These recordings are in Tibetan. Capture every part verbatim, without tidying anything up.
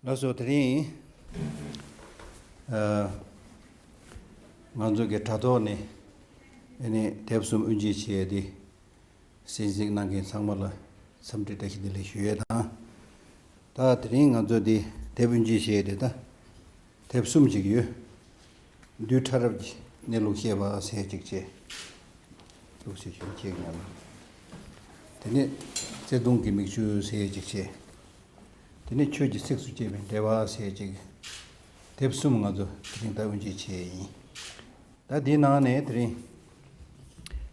ལགས་སོ། དེ་རིང་ཨ་ང་ཚོ་གི་དྲ་ཐོག་ནས་ཨ་ནི་དེབ་གསུམ་དབུ་འབྱེད་བྱས་ཏེ་གསན་གཟིགས་གནང་མཁན་ཚང་མ་ལ་འཚམས་འདྲི་བཀྲ་ཤིས་བདེ་ལེགས་ཞུ་ཡས་དང་། ད་དེ་རིང་ང་ཚོ་འདི་དེབ་དབུ་འབྱེད་བྱས་ཏེ་ད་དེབ་གསུམ་ཅིག་ཡོད། བདུད་ཕྲ་རབ་ཀྱི་གནས་ལུགས་བཤད་པ་ཟེར་ཅིག་བྱས། ལུགས་སྲོལ་ཞིག་བྱས་ཀྱང་། དེ་ནས་བརྩེ་དུང་གི་མིག་ཆུ་ཟེར་ཅིག་བྱས། དེ་ནས་ཆོས་ཀྱི་ཚིགས་སུ་བཅད་པའི་འགྲེལ་པ་ཟེར་ཅིག་དེབ་གསུམ་ང་ཚོ་དེ་རིང་ད་དབུ་འབྱེད་བྱས་ཡིན། ད་འདིའི་ནང་ནས་དེ་རིང་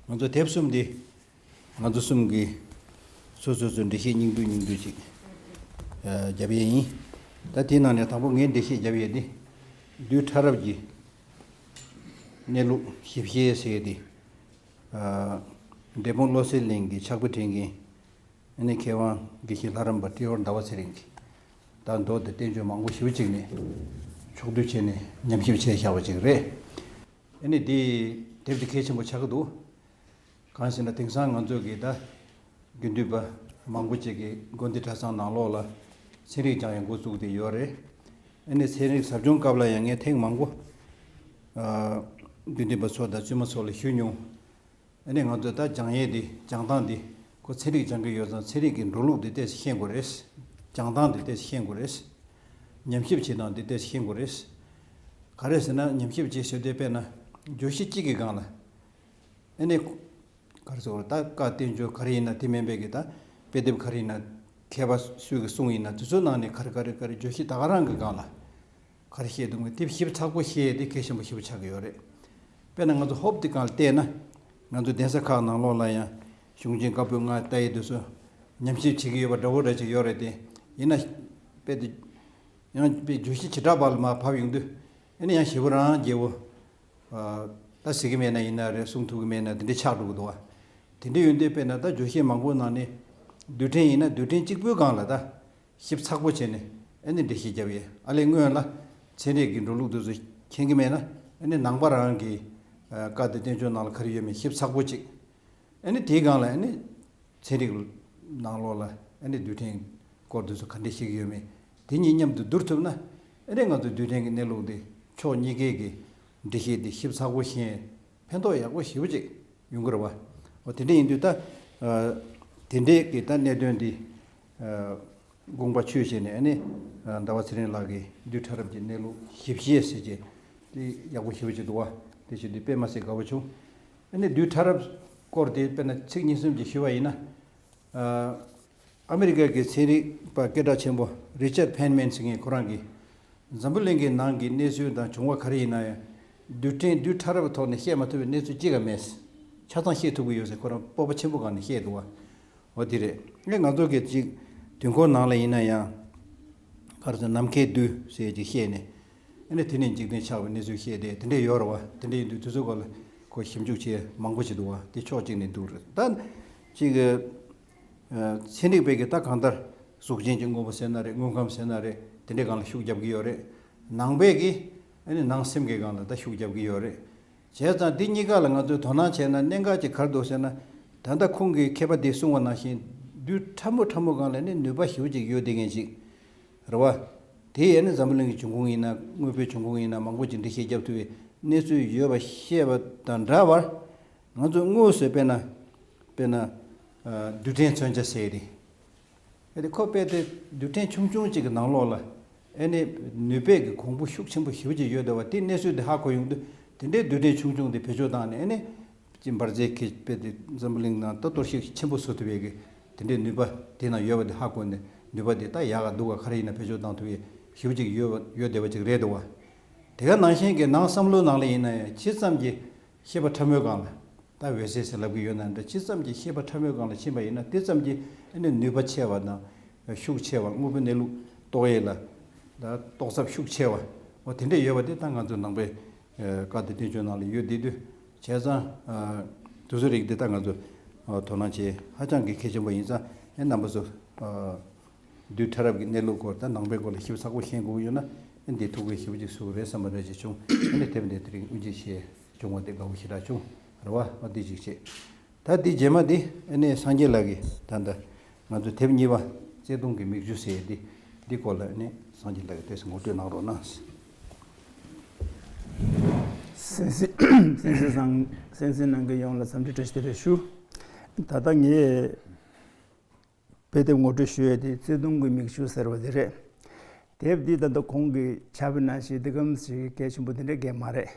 ང་ཚོ་དེབ་གསུམ་འདི་ང་ཚོ་གསུམ་གྱིས་སོ་སོ་སོའི་འགྲེལ་བཤད་སྙིང་བསྡུས་སྙིང་བསྡུས་ཅིག་ཨ་རྒྱབ་ཡས་ཡིན། ད་དེའི་ནང་ནས་དང་པོ་ངས་འགྲེལ་བཤད་རྒྱབ་ཡས་འདི་བདུད་ཕྲ་རབ་ཀྱི་གནས་ལུགས་ཞིབ་བཤད་ཟེར་ཡས་འདི། ཨ་འབྲས་སྤུངས་བློ་གསལ་གླིང་གི་ཕྱག་དཔེ་འབྲི་མཁན་ཨ་ནི་མཁས་དབང་དགེ་བཤེས་ལྷ་རམས་པ་ཀྲི་ཡོར་ཟླ་བ་ཚེ་རིང་གིས་ད་མདོ་དང་བསྟན་བཅོས་མང་པོ་ཞེ་པོ་ཅིག་ནས་ཕྱོགས་བསྡུས་བྱས་ནས་ཉམས་ཞིབ་བྱས་བཞག་པ་ཅིག་རེད། ཨ་ནི་འདི་དེབ་འདི་གལ་ཆེན་པོ་ཆགས་ཀྱི་འདུག་གང་ཟེར་ན་དེང་སང་ང་ཚོ་གི་ད་དགེ་འདུན་པ་མང་པོ་ཅིག་གིས་དགོན་སྡེ་གྲྭ་ཚང་ནང་ལོགས་ལ་ཚན་རིག་སྦྱང་ཡས་འགོ་བཙུགས་བསྡད་ཡོད་རེད། ཨ་ནི་ཚན་རིག་ཟབ་སྦྱོང་སྐབས་ལ་ཡང་ངས་ཐེངས་མང་པོ་ཨ་དགེ་འདུན་པ་ཚོ་དང་བཙུན་མ་ཚོ་ལ་ཞུས་མྱོང་། ཨ་ནི་ང་ཚོ་ད་སྦྱང་ཡས་འདི་སྦྱང་སྟངས་འདི་ཁོ་ཚན་རིག་སྦྱང་གི་ཡོད་ཙང་ཚན་རིག་གི་འགྲོ་ལུགས་འདི་ཏོག་ཙམ་ཤེས་དགོས་རེད། སྦྱང་སྟངས་འདི་ཏོག་ཙམ་ཤེས་དགོས་རེད། ཉམས་ཞིབ་བྱེད་སྟངས་འདི་ཏོག་ཙམ་ཤེས་དགོས་རེད། ག་རེ་ཟེར་ན་ཉམས་ཞིབ་བྱེད་ཟེར་དུས་དཔེར་ན་བརྗོད་གཞི་གཅིག་གི་སྒང་ལ་ཨ་ནི་ག་རེ་ཟེར་དགོས་རེད། ད་བཀའ་བསྟན་བཅོས་ག་རེ་ཡིན་ན་དེ་མིན་པའི་གི་ད་དཔེ་དེབ་ག་རེ་ཡིན་ན་མཁས་པ་སུས་གི་གསུང་ཡིན་ན་དེ་ཚོའི་ནང་ནས་ག་རེ་ག་རེ་ག་རེ་བརྗོད་གཞི་ད་ག་རང་གི་སྒང་ལ། ག་རེ་བཤད་འདུག་མེད་དེ་ཞིབ་ཚགས་པོ་བཤད་དེ་གལ་ཆེན་པོ་ཞེ་པོ་ཆགས་ཀྱི་ཡོད་རེད། དཔེར་ན་ང་ཚོ་ཧོབ་དེ་གང་ལ་བལྟས་ན་ང་ཚོ་གདན་ས་ཁག་ནང་ལོགས་ལ་ཡང་གཞུང་ཆེན་བཀའ་པོད་ལྔ་ལྟ་ཡི་དུས་སུ་ཉམས་ཞིབ་བྱེད་ཀྱི་ཡོད་པ་འདྲ་བོ་འདྲ་ཅིག་ཡོད་རེད་དེ། ཡིན་ན་དཔེ་དེ་ཡང་དཔེ་བརྗོད་གཞི་བྱེ་བྲག་པ་ལ་མར་བབས་ཡོང་དུས་ཨ་ནི་ཡང་ཞེ་པོ་རང་རྒྱལ་པོ་ད་ཟེར་གི་མེད་ན་ཡིན་ན་རེད། གསུང་ཐུབ་ཀྱི་མེད་ན་དེ་འདྲ་ཆགས་འགྲོ་གི་འདུག་བ། དེ་འདྲ་ཡོང་དུས་དཔེར་ན་ད་བརྗོད་གཞི་མང་པོ་ནང་ནས་རྡུལ་ཕྲན་ཡིན་ན་རྡུལ་ཕྲན་གཅིག་པུའི་སྒང་ལ་ད། ཞིབ་ཚགས་པོ་བྱས་ནས་ཨ་ནི་འགྲེལ་བཤད་རྒྱབ་ཡས། ཨ་ལས་སྔོན་ལ་ཚན་རིག་གི་འགྲོ་ལུགས་དེ་ཚོ་མཁྱེན་གྱི་མེད་ན་ཨ་ནི་ནང་པ་རང་གི་ཨ་བཀའ་དང་བསྟན་བཅོས་ནང་ལ་ག་རེ་ཡོད་མེད་ཞིབ་ཚགས་པོ་ཅིག་ཨ་ནི་དེའི་སྒང་ལ་ཨ་ནི་ཚན་རིག་ནང་ལོགས་ལ་ཨ་ནི་རྡུལ་ཕྲན་སྐོར་དེ་ཚོ་ག་འདྲས་བཤད་ཀྱི་ཡོད་མེད་དེ་གཉིས་མཉམ་དུ་བསྡུར་ཐུབ་ན་ཨ་ནི་ང་ཚོ་རྡུལ་ཕྲན་གྱི་གནས་ལུགས་དེ་ཕྱོགས་གཉིས་ཀའི་གི་འགྲེལ་བཤད་དེ་ཞིབ་ཚགས་པོ་ཤེས་ཕན་ཐོགས་ཡག་པོ་ཞེ་པོ་ཅིག་ཡོང་གི་རེད་བ། འོ་དེ་འདྲ་ཡིན་དུས་ད་ཨ་དེ་འདྲའི་གི་ད་གནད་དོན་འདི་ཨ་དགོངས་པ་ཆོད་བྱས་ནས་ཨ་ནི་ཨ་ཟླ་བ་ཚེ་རིང་ལགས་ཀྱིས་བདུད་ཕྲ་རབ་ཀྱི་གནས་ལུགས་ཞིབ་བཤད་ཟེར་གྱི་དེ་ཡག་པོ་ཞེ་པོ་ཅིག་འདུག་བ། དེ་བྱས་དུས་དཔེ་མ་སྲིད་དགའ་པོ་བྱུང་། ཨ་ནི་བདུད་ཕྲ་རབ་སྐོར་དེ་དཔེར་ན་ཚིག་གཉིས་གསུམ་ཅིག་ཞུ་བ་ཡིན་ན། ཨ་ཨ་མི་རི་ཀ་གི་ཚན་རིག་པ་སྐད་གྲགས་ཆེན་པོ་རི་ཅར་ཕེན་མན་ཟེར་མཁན་ཁོ་རང་གིས། འཛམ་བུ་གླིང་གི་ནང་གི་གནས་ཚུལ་དང་བྱུང་བ་ག་རེ་ཡིན་ན་ཡང་། རྡུལ་ཕྲན་རྡུལ་ཕྲ་རབ་ཐོག་ནས་བཤད་མ་ཐུབ་པའི་གནས་ཚུལ་གཅིག་ཀྱང་མེད། ཆ་ཚང་བཤད་ཐུབ་ཀྱི་ཡོད་ཟེར་ཁོ་རང་སྤོབས་པ་ཆེན་པོ་སྒང་ནས་བཤད་འདུག་བ། འོ་དེ་རེད། ངས་ང་ཚོ་གི་ཅིག་དུས་འཁོར་ནང་ལ་ཡིན་ན་ཡང་། ག་རེ་ཟེར་ནམ་མཁའི་རྡུལ་ཟེར་ཅིག་བཤད་ནས། ཨ་ནི་དེ་ནས་འཇིག་རྟེན་ཆགས་པའི་གནས་ཚུལ་བཤད་དེ་དེ་འདྲས་ཡོད་རེད་བ། དེ་འདྲས་ཡིན་དུས་དུས་ཚོད་སྐོར་ལ་ཁོ་ཞིབ་འཇུག་བྱས་མང་པོ་ཞིག་འདུག་བ། དེ་ཕྱོགས་གཅིག་ནས་འདུག་རེད་ད། ཅིག་ཚན་རིག་པས་ཀྱི་ད་གང་ལྟར་གཟུགས་ཅན་གྱི་དངོས་པོ་ཟེར་ན་རེད། དངོས་ཁམས་ཟེར་ན་རེད། དེ་འདྲའི་སྒང་ལ་ཤུགས་རྒྱབ་ཀྱི་ཡོད་རེད། ནང་པས་ཀྱི་ཨ་ནི་ནང་སེམས་ཀྱི་སྒང་ལ་ད་ཤུགས་རྒྱབ་ཀྱི་ཡོད་རེད། བྱས་ཙང་འདི་གཉིས་ཀ་ལ་ང་ཚོས་དོ་སྣང་བྱས་ན་གནད་འགག་ཅིག་ག་རེ་འདུག་ཟེར་ན། ད་ལྟ་ཁོང་གིས་མཁས་པ་འདིས་གསུངས་པ་ནང་བཞིན་རྡུལ་ཕྲ་མོ་ཕྲ་མོ་སྒང་ལ་ནི་ནུས་པ་ཞེ་པོ་ཅིག་ཡོད་བསྡད་མཁན་ཅིག་རེད་བ། དེ་ཡས་ནི་འཛམ་བུ་གླིང་གི་འབྱུང་ཁུངས་ཡིན་ན་དངོས་པོའི་འབྱུང་ཁུངས་ཡིན་ན་མང་པོ་ཅིག་འགྲེལ་བཤད་རྒྱབ་ཐུབ་པའི་གནས་ཚུལ་ཡོད་པ་བཤད་པ་དང་འདྲ་བར། ང་ཚོས་དངོས་སུ་དཔེར་ན། དཔེར་ན། ཨ་རྡུལ་ཕྲན་མཚོན་ཆ་ཟེར་ཏེ། དེ་ཁོ་དཔེ་དེ་རྡུལ་ཕྲན་ཆུང་ཆུང་གཅིག་གི་ནང་ལོགས་ལ་ཨེ་ནི་ནུས་པའི་གི་གོང་བུ་ཤུགས་ཆེན་པོ་ཞེ་པོ་ཅིག་ཡོད་བསྡད་པ་དེ་གནས་ཚུལ་དེ་ཧ་གོ་ཡོང་དུས་དེ་འདྲའི་རྡུལ་ཕྲན་ཆུང་ཆུང་དེ་བེད་སྤྱོད་བཏང་ནས་ཨེ་ནི་ཅིག་འབར་རྫས་ཁེ་དཔེ་དེ་འཛམ་བུ་གླིང་ནང་ད་གཏོར་བཤིག་ཆེན་པོ་བཟོ་ཐུབ་པའི་གི་དེ་འདྲའི་ནུས་པ་དེ་ན་ཡོད་པ་དེ་ཧ་གོ་ནས་ནུས་པ་དེ་ད་ཡག་ག་སྡུག་ག་ག་རེ་ཡིན་ན་བེད་སྤྱོད་བཏང་ཐུབ་པའི་ཞེ་པོ་ཅིག་ཡོད་པ་ཡོད་བསྡད་པ་ཅིག་རེད་འདུག་བ། དེ་ག་ནང་བཞིན་གི་ནང་བསམ་བློའི་ནང་ལ་ཡིན་ན་ཡང་ཇི་ཙམ་གྱི་ཤེས་པ་ཕྲ་མོའི་སྒང་ལ། ད་འོད་གསལ་ཟེར་ལབ་ཀྱི་ཡོད་ན་འདྲ། ཇི་ཙམ་གྱི་ཤེས་པ་ཕྲ་མོའི་སྒང་ལ་ཕྱིན་པ་ཡིན་ན་དེ་ཙམ་གྱིས་ཨ་ནི་ནུས་པ་ཆེ་བ་དང་ཤུགས་ཆེ་བ་དངོས་པོའི་གནས་ལུགས་རྟོགས་ཡས་ལ་ད་རྟོགས་ཚབས་ཤུགས་ཆེ་བ་འོ་དེ་འདྲས་ཡོད་པ་དེ་ད་ང་ཚོ་ནང་པའི་བཀའ་དང་བསྟན་བཅོས་ནང་ལ་ཡོད་བསྡད་དུས་བྱས་ཙང་དེ་ཚོ་རིགས་དེ་ད་ང་ཚོ་དོ་སྣང་བྱེད་ཧ་ཅང་གི་གལ་ཆེན་པོ་ཡིན་ཙང་ཨེ་རྣམ་པ་ཚོ། བདུད་ཕྲ་རབ་ཀྱི་གནས་ལུགས་སྐོར་དང་ནང་པའི་སྐོར་ལ་ཞིབ་ཚགས་པོ་ཤེས་དགོས་ཡོད་ན་ཨ་འདི་ཐུགས་ཁུར་ཞེ་པོ་ཅིག་གསོ་གི་རེད་བསམ་པ་འདྲ་ཅིག་བྱུང་། ཨ་ནི་དེབ་འདི་དེ་རིང་དབུ་འབྱེད་བྱས་བྱུང་བ་དེ་དགའ་པོ་ཞེ་དྲག་བྱུང་རེད་བ། ཨ་འདི་ཅིག་བྱས། ད་འདི་རྗེས་མ་འདི་ཨ་ནི་སངས་རྒྱས་ལགས་ཀྱིས་ད་ལྟ་ང་ཚོ་དེབ་གཉིས་པ་བརྩེ་དུང་གི་མིག་ཆུ་ཟེར་ཡས་འདི་ འདི་སྐོར་ལ་ནི་སངས་རྒྱས་ལགས་ཀྱིས་ཏོག་ཙམ་ངོ་སྤྲོད་གནང་རོགས་གནང་། གསན་གཟིགས་གསན་གཟིགས་བཟང་། གསན་གཟིགས་གནང་མཁན་ཡོངས་ལ་འཚམས་འདྲི་བཀྲ་ཤིས་བདེ་ལེགས་ཞུ། ད་ལྟ་ངས་དཔེ་དེབ་ངོ་སྤྲོད་ཞུ་ཡས་དེ་བརྩེ་དུང་གི་མིག་ཆུ་ཟེར་བ་དེ་རེད། དེབ་འདི་ད་ལྟ་གོང་གི་ཆ་བཞག་ན་ཞིག་འདི་གམ་ཞིག་གལ་ཆེན་པོ་དེ་འདྲ་གང་མ་རེད།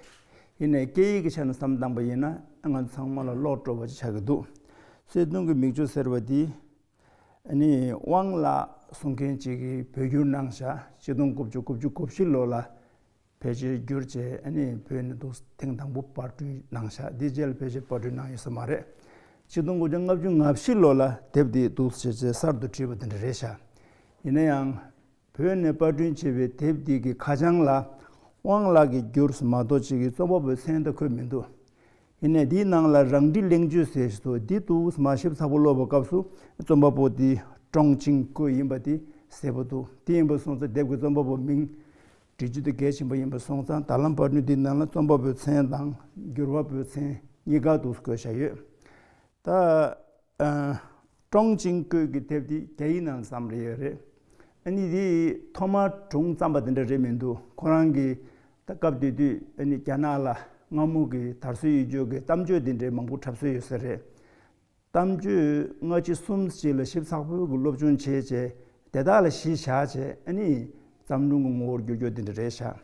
ཡིན་ནའི་སྐད་ཡིག་གི་ཆ་ནས་བསམ་བཏང་པ་ཡིན་ན་ང་ཚོ་ཚང་མ་ལ་ཀློག་སྤྲོ་བ་ཅིག་ཆགས་ཀྱི་འདུག་བརྩེ་དུང་གི་མིག་ཆུ་ཟེར་བ་འདི་ཨ་ནི་དབང་ལགས་གསུང་མཁན་ཅིག་གིས་བོད་བསྒྱུར་གནང་བཞག་ཆིག་སྟོང་དགུ་བརྒྱ་དགུ་བཅུ་གོ་བཞི་ལོ་ལ་ཕལ་ཆེར་བསྒྱུར་བྱས་ཨ་ནི་བོད་ནས་འདུག་ཐེངས་དང་པོ་པར་སྐྲུན་གནང་བཞག་འདི་རྗེས་ལ་ཕལ་ཆེར་པར་སྐྲུན་གནང་ཡོད་ས་མ་རེད། ཆིག་སྟོང་དགུ་བརྒྱ་ལྔ་བཅུ་ང་བཞི་ལོ་ལ་དེབ་འདི་འདུག་བྱས་བྱས་གསར་དུ་བྲིས་པ་དེ་འདྲ་རེད་ཤག་ཡིན་ན་ཡང་། བོད་ནས་པར་སྐྲུན་བྱས་པའི་དེབ་འདི་གི་ཁ་བྱང་ལ་དབང་ལགས་ཀྱིས་བསྒྱུར་མ་གཏོགས་ཅིག་གིས་རྩོམ་པ་པོའི་མཚན་ད་འཁོད་མི་འདུག་ཡིན་ནའི་འདིའི་ནང་ལ་རང་འབྲི་གླེང་བརྗོད་ཟེར་བཞིན་འདུག་འདི་འདུག་མ་ཞིབ་ཚགས་པོ་ཀློག་པའི་སྐབས་སུ་རྩོམ་པ་པོ་འདི་ཀྲོང་ཅིང་ཀུའེ་ཡིན་པ་འདི་གསལ་པོ་འདུག་དེ་ཡིན་པ་སོང་ཙང་དེབ་ཀྱི་རྩོམ་པ་པོའི་མིང་འབྲི་རྒྱུ་དེ་གལ་ཆེན་པོ་ཡིན་པ་སོང་ཙང་ད་ལམ་པར་སྐྲུན་འདིའི་ནང་ལ་རྩོམ་པ་པོའི་མཚན་དང་བསྒྱུར་བ་པོའི་མཚན་གཉིས་ཀ་འདུག་བཀོད་བཞག་ཡོད། ད། ཨ། ཀྲོང་ཅིང་ཀུའེ་གི་དེབ་འདི་རྒྱ་ཡིག་ནང་བརྩམས་རེད་ཡོད་རེད། ཨ་ནི་འདི་ཐོག་མར་སྒྲུང་བརྩམས་པ་དེ་འདྲ་རེད་མི་འདུག་ཁོ་རང་གིས་ད་སྐབས་དེ་དུས་ཨ་ནི་རྒྱ་ནག་ལ་སྔ་མོ་གི་དར་སྲོལ་ཡོད་རྒྱུ་གི་གཏམ་བརྗོད་དེ་འདྲའི་མང་པོ་འཁྲབ་སྲོལ་ཡོད་ས་རེད། གཏམ་བརྗོད་སྔ་ཕྱི་གསུམ་ཅིག་ལ་ཞིབ་ཚགས་པོའི་གི་སློབ་སྦྱོང་བྱས་བྱས་དེ་དག་ལ་གཞི་བཞག་བྱས་ཨ་ནི་བརྩམས་སྒྲུང་གི་ངོ་བོར་བསྒྱུར་རྒྱུ་དེ་འདྲ་རེད་ཤག་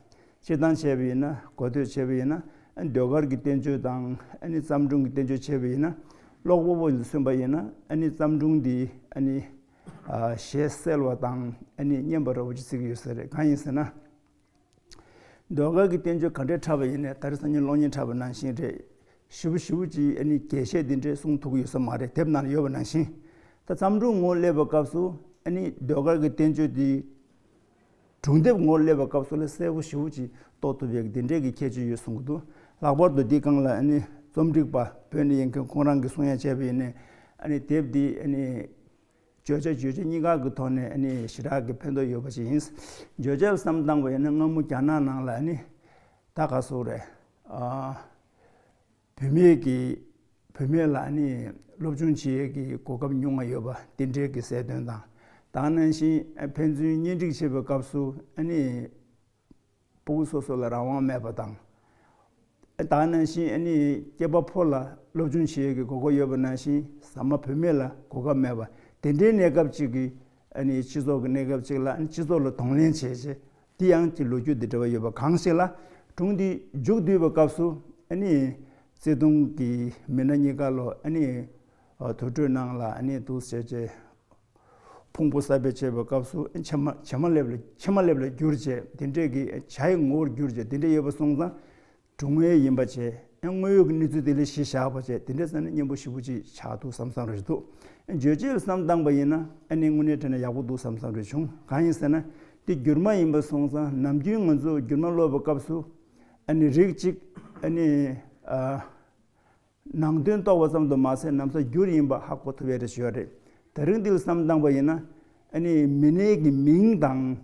སྤྱིར་བཏང་བྱས་པ་ཡིན་ན་གོ་ཐོས་བྱས་པ་ཡིན་ན་ཨ་ནི་ཟློས་གར་གྱི་བསྟན་བཅོས་དང་ཨ་ནི་བརྩམས་སྒྲུང་གི་བསྟན་བཅོས་བྱས་པ་ཡིན་ན་ཀློག་པ་པོ་ཡིན་སུན་པ་ཡིན་ན་ཨ་ནི་བརྩམས་སྒྲུང་འདི་ཨ་ནི་ཨ་ཞེ་གསལ་བ་དང་ཨ་ནི་སྙན་པ་འདྲ་བོ་ཅིག་བརྩི་གི་ཡོད་ས་རེད། གང་ཡིན་ཟེར་ན། ཟློས་གར་གྱི་བསྟན་བཅོས་ག་འདྲས་འཁྲབ་པ་ཡིན་ནའི་ད་རེས་སང་ཉིན་གློག་བརྙན་འཁྲབ་པ་ནང་བཞིན་རེད། ཞེ་པོ་ཞེ་པོ་ཅིག་ཨ་ནི་རྒྱས་བཤད་འདི་འདྲས་གསུང་ཐུབ་ཀྱི་ཡོད་ས་མ་རེད། དེབ་ནང་ལ་ཡོད་པ་ནང་བཞིན། ད་བརྩམས་སྒྲུང་ངོ་སླེབས་པའི་སྐབས་སུ་ཨ་ནི་ཟློས་གར་གྱི་བསྟན་བཅོས་འདི་སྒྲུང་དེབ་ངོ་སླེབས་པའི་སྐབས་སུ་ལ་གསལ་པོ་ཞེ་པོ་ཅིག་རྟོགས་ཐུབ་པའི་འདི་འདྲས་ཀྱི་ཁྱད་ཆོས་ཡོད་གསུང་གི་འདུག་ལྷག་པར་དུ་འདི་སྒང་ལ་ཨ་ནི་རྩོམ་སྒྲིག་པ་བོད་ནས་ཡིན་མཁན་ཁོང་རང་གིས་གསུང་ཡ་བྱས་པ་ཡིན་ནའི་ཨ་ནི་དེབ་འདི་ཨ་ནི། བརྗོད་བྱ་བརྗོད་བྱེད་གཉིས་ཀ་གི་ཐོག་ནས་ཨ་ནི་ཞེ་དྲག་གི་ཕན་ཐོགས་ཡོད་པ་ཞིག་ཡིན། བརྗོད་བྱ་བསམ་བཏང་བ་ཡིན་ན་སྔ་མོ་རྒྱ་ནག་ནང་ལ་ཨ་ནི་ད་ག་སོགས་རེད། ཨ། བུད་མེད་ཀྱི་བུད་མེད་ལ་ཨ་ནི་སློབ་སྦྱོང་བྱེད་ཡས་ཀྱི་གོ་སྐབས་ཉུང་ང་ཡོད་པ་དེ་འདྲའི་གི་གསལ་སྟོན་དང་། ད་ག་ནང་བཞིན་ཨ་ཕན་ཚུན་གཉེན་སྒྲིག་བྱེད་པའི་སྐབས་སུ་ཨ་ནི། སྤུ་གུ་སོ་སོ་ལ་རང་དབང་མེད་པ་དང་། ད་ག་ནང་བཞིན་ཨ་ནི་སྐྱེས་པ་ཕོ་ལ་སློབ་སྦྱོང་བྱེད་ཡས་ཀྱི་དགོས་མཁོ་ཡོད་པ་ནང་བཞིན་ཟ་མ་བུད་མེད་ལ་གོ་སྐབས་མེད་པ་དེ་འདྲའི་གནས་སྐབས་ཅིག་གི་ཨ་ནི་སྤྱི་ཚོགས་ཀྱི་གནས་སྐབས་ཅིག་ལ་ཨ་ནི་སྤྱི་ཚོགས་ལ་གདོང་ལེན་བྱས་རྗེས་དེ་ཡང་གི་ལོ་རྒྱུས་འདི་འདྲ་བ་ཡོད་པ་གང་ཞིག་ལ་སྒྲུང་འདི་མཇུག་བསྡུས་པའི་སྐབས་སུ་ཨ་ནི་བརྩེ་དུང་གི་མི་སྣ་གཉིས་ཀ་ལོ་ཨ་ནི་དུར་ཁྲོད་ནང་ལ་ཨ་ནི་འདུག་བྱས་རྗེས། ཕུང་པོ་གསར་པ་བྱེད་པའི་སྐབས་སུ་ཕྱེ་མ་ཕྱེ་མ་ལེབ་ལ་ཕྱེ་མ་ལེབ་ལ་བསྒྱུར་བྱས་དེ་འདྲས་ཀྱི་བྱ་ཡི་ངོ་བོར་བསྒྱུར་བྱས་དེ་འདྲས་ཡོད་པ་སོང་ཙང་སྒྲུང་ངེས་ཡིན་པ་བྱས་དངོས་ཡོད་ཀྱི་གནས་ཚུལ་དེ་ལ་གཞི་བཞག་པ་བྱས་དེ་འདྲས་ཟེར་ན་སྙན་པོ་ཞེ་པོ་ཅིག་ཆགས་འདུག་བསམ་བསམ་རེ་འདུག་བརྗོད་བྱེད་བསམ་བཏང་པ་ཡིན་ན་ཨ་ནི་དངོས་གནས་དྲན་ན་ཡག་པོ་འདུག་བསམ་བསམ་རེ་བྱུང་། གང་ཡིན་ཟེར་ན་དེ་བསྒྱུར་མ་ཡིན་པ་སོང་ཙང་ནམ་རྒྱུན་ང་ཚོ་བསྒྱུར་མ་ཀློག་པའི་སྐབས་སུ་ཨ་ནི་རིགས་གཅིག་ཨ་ནི་ཨ། ནང་དོན་རྟོགས་པ་ཙམ་དུ་མ་ཟད་ནམ་ཟླ་བསྒྱུར་ཡིན་པ་ཧ་གོ་ཐུབ་པའི་རེ་ཞུ་བ་རེད། དེ་རིང་འདི་ལ་བསམ་བཏང་པ་ཡིན་ན་ཨ་ནི་མི་སྣའི་གི་མིང་དང་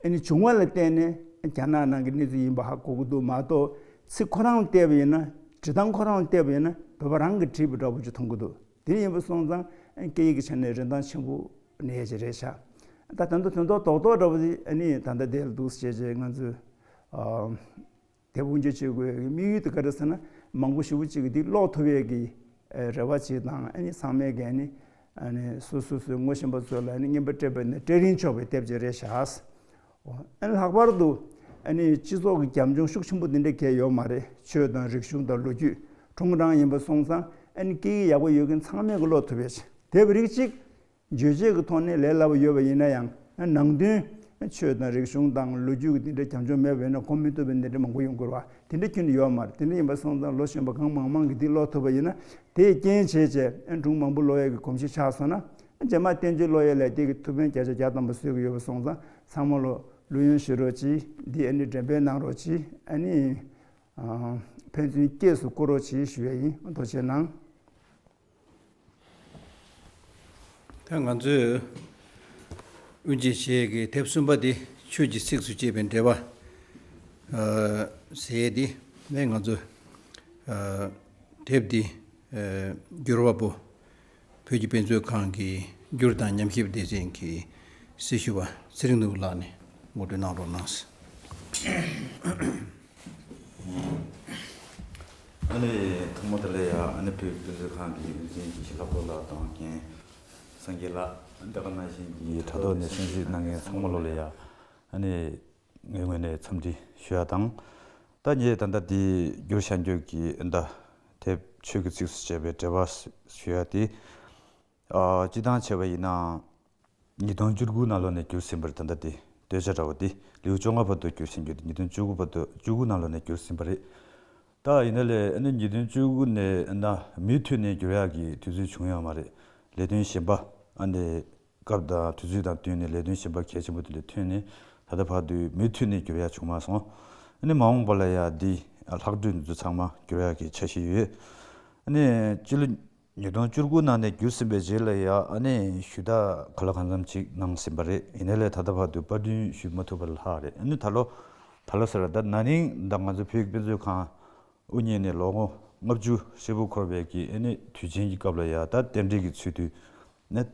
ཨ་ནི་བྱུང་བ་ལ་བརྟེན་ནས་རྒྱ་ནག་ནང་གི་གནས་ཚུལ་ཡིན་པ་ཧ་གོ་གི་འདུག་མ་གཏོགས་ཚིག་ཁོ་རང་ལ་བལྟས་པ་ཡིན་ན་འབྲི་སྟངས་ཁོ་རང་ལ་བལྟས་པ་ཡིན་ན་བོད་པ་རང་གིས་བྲིས་པ་འདྲ་པོ་ཅིག་མཐོང་གི་འདུག་དེ་ཡིན་པ་སོང་ཙང་སྐད་ཡིག་གི་ཆ་ནས་རིན་ཐང་ཆེན་པོ་གནས་ཀྱི་རེད་ཤག་ད་ད་དུང་དོན་ཐོག་རྡོག་རྡོག་འདྲ་པོ་དེ་ཨ་ནི་ད་ལྟ་དེ་ལ་འདུག་ཟེར་བྱས་ང་ཚོས། དེབ་དབུ་འབྱེད་བྱེད་དགོས་ཀྱི་དམིགས་ཡུལ་དེ་ག་རེ་ཟེར་ན་མང་པོ་ཞེ་པོ་ཅིག་གིས་འདི་ཀློག་ཐུབ་ཡས་ཀྱི་རེ་བ་ཅིག་དང་ཨ་ནི་ཚང་མས་ཀྱི་ཨ་ནི་ཨ་ནི་སོ་སོ་སོའི་ངོ་ཤེས་པ་ཚོ་ལ་ཨ་ནི་རྔན་པ་སྤྲད་པ་ནི་སྤྲད་རིན་ཆོག་པའི་དེབ་ཅིག་རེད་ཤག་ཨ་ནི་ལྷག་པར་དུ་ཨ་ནི་སྤྱི་ཚོགས་ཀྱི་རྒྱབ་ལྗོངས་ཤུགས་ཆེན་པོ་འདི་འདྲ་གང་ཡོད་མ་རེད། ཆོས་དང་རིག་གཞུང་དང་ལོ་རྒྱུས་སྒྲུང་རང་ཡིན་པ་སོང་ཙང་ཨ་ནི་སྐད་ཡིག་ཡག་པོ་ཡོད་མཁན་ཚང་མས་ཀྱི་ཀློག་ཐུབ་ཡས་དེབ་རིགས་གཅིག་བརྗོད་བྱེད་ཀྱི་ཐོག་ནས་ལས་སླ་པོ་ཡོད་པ་ཡིན་ན་ཡང་ནང་དོན་ཆོས་དང་རིག་གཞུང་དང་ལོ་རྒྱུས་ཀྱི་དེ་འདྲ་རྒྱབ་ལྗོངས་མེད་པ་ཡིན་ན་གོ་མི་ཐུབ་པའི་དེ་འདྲ་མང་པོ་ཡོང་གི་རེད་བ། དེ་འདྲ་ཁྱོན་ནས་ཡོད་མ་རེད། དེ་འདྲ་ཡིན་པ་སོང་ཙང་ལོ་གཞོན་པ་གང་མང་མང་གིས་འདི་ཀློག་ཐུབ་པ་ཡིན་ན་དེས་རྐྱེན་བྱས་བྱས་སྒྲུང་མང་པོ་ཀློག་ཡས་ཀྱི་གོམས་གཤིས་ཆགས་སོང་ན་རྗེས་མ་བསྟན་བཅོས་ཀློག་ཡས་ལས་དེ་གི་ཐུགས་ཕན་བརྒྱ་ཆ་བརྒྱ་ཐམ་པ་གསོས་ཀྱི་ཡོད་པ་སོང་ཙང་ཚང་མ་ལོ་ལུས་ཡོན་ཞུ་རོགས་གྱིས། འདི་ཨ་ནི་འགྲེམས་སྤེལ་གནང་རོགས་གྱིས། ཨ་ནི་ཕན་ཚུན་སྐྱེས་སུ་བསྐུར་རོགས་གྱིས་ཞུ་ཡས་ཡིན། ཐུགས་རྗེ་གནང་། ད་ང་ཚོས་དབུ་འབྱེད་བྱེད་ཀྱི་དེབ་གསུམ་པ་འདི་ཆོས་ཀྱི་ཚིགས་སུ་བཅད་པའི་འགྲེལ་པ་ཟེར་ཡས་འདི་ནས་ང་ཚོ་དེབ་འདི་བསྒྱུར་བ་པོ་བོད་ཀྱི་དཔེ་མཛོད་ཁང་གི་བསྒྱུར་དང་ཉམས་ཞིབ་སྡེ་ཚན་གྱི་ སྲི་ཞུ་བ་ཚེ་རིང་ནོར་བུ་ལགས་ནས་ངོ་སྤྲོད་གནང་རོགས་གནང་། ཨ་ནི་ཐོག་མ་དེ་ལ་ཡ་ཨ་ནི་བོད་དཔེ་མཛོད་ཁང་གི་དབུ་འཛིན་དགེ་བཤེས་ལྷག་རྡོར་ལགས་དང་རྒན་སངས་རྒྱས་ལགས། ཨ་ནི་དེ་ག་ནང་བཞིན་གྱི་དྲ་ཐོག་ནས་གསན་གཟིགས་གནང་མཁན་ཚང་མ་ལོ་ལ་ཡ་ཨ་ནི་ངའི་ངོས་ནས་འཚམས་འདྲི་ཞུ་ཡ་དང་། ད་ངས་ད་ལྟ་འདི་བསྒྱུར་བཞག་རྒྱུ་གི་ད་དེབ་ཆོས་ཀྱི་ཚིགས་སུ་བཅད་པའི་འགྲེལ་པ་ཞུ་ཡ་དེ། ཨ། སྤྱི་བཏང་བྱས་པ་ཡིན་ན། ཉིས་སྟོང་བཅུ་དགུ་ནང་ལོགས་ནས་བསྒྱུར་ཟིན་པ་རེད། ད་ལྟ་དེ་སྟོད་ཆ་འདྲ་བོ་དེ་ལེའུ་བཅོ་ལྔ་བར་དུ་བསྒྱུར་ཟིན་རྒྱུ་དེ་ཉིས་སྟོང་བཅུ་དགུ་བར་དུ་བཅུ་དགུ་ནང་ལོགས་ནས་བསྒྱུར་ཟིན་པ་རེད། ད་ཡིན་ན་ལས་ཨ་ནི་ཉིས་སྟོང་བཅུ་དགུ་ནས་ན་མུ་མཐུད་ནས་བསྒྱུར་ཡག་གི་དུས་ཚོད་བྱུང་ཡོད་མ་རེད། ལས་དོན་གཞན་པ་ཨ་ནི་སྐབས་དང་དུས་ཚོད་དང་བསྟུན་ནས་ལས་དོན་གཞན་པ་གལ་ཆེན་པོ་དེ་ལས་ཐོན་ནས་ད་ལྟ་བར་དུ་མུ་མཐུད་ནས་བསྒྱུར་ཡག་བྱུང་མ་སོང་། ཨ་ནི་མ་འོངས་པ་ལ་ཡ་འདི་ལྷག་འཕྲོས་འདི་ཚོ་ཚང་མ་བསྒྱུར་ཡག་གི་འཆར་གཞི་ཡོད། ཨ་ནི་སྤྱི་ལོ་ཉིས་སྟོང་བཅུ་དགུ་ནང་ནས་བསྒྱུར་ཟིན་པའི་རྗེས་ལ་ཡ་ཨ་ནི་ཞུ་དག་ག་ལ་གང་འཚམ་ཅིག་གནང་ཟིན་པ་རེད། ཡིན་ན་ལས་ད་ལྟ་བར་དུ་པར་སྐྲུན་ཞུ་མ་ཐུབ་པ་ལྷག་རེད། ཨ་ནི་ད་ལོ་ད་ལོ་ཟེར་བ་ད་ན་ནིང་ད་ང་ཚོ་བོད་ཀྱི་དཔེ་མཛོད་ཁང་དབུ་བརྙེས་ནས་ལོ་ངོ་ལྔ་བཅུ་ཧྲིལ་པོ་འཁོར་བའི་གི་ཨ་ནི་དུས་ཆེན་གྱི་སྐབས་ལ་ཡ་ད་རྟེན་འབྲེལ་གྱི་ཚུལ་དུ་ནས་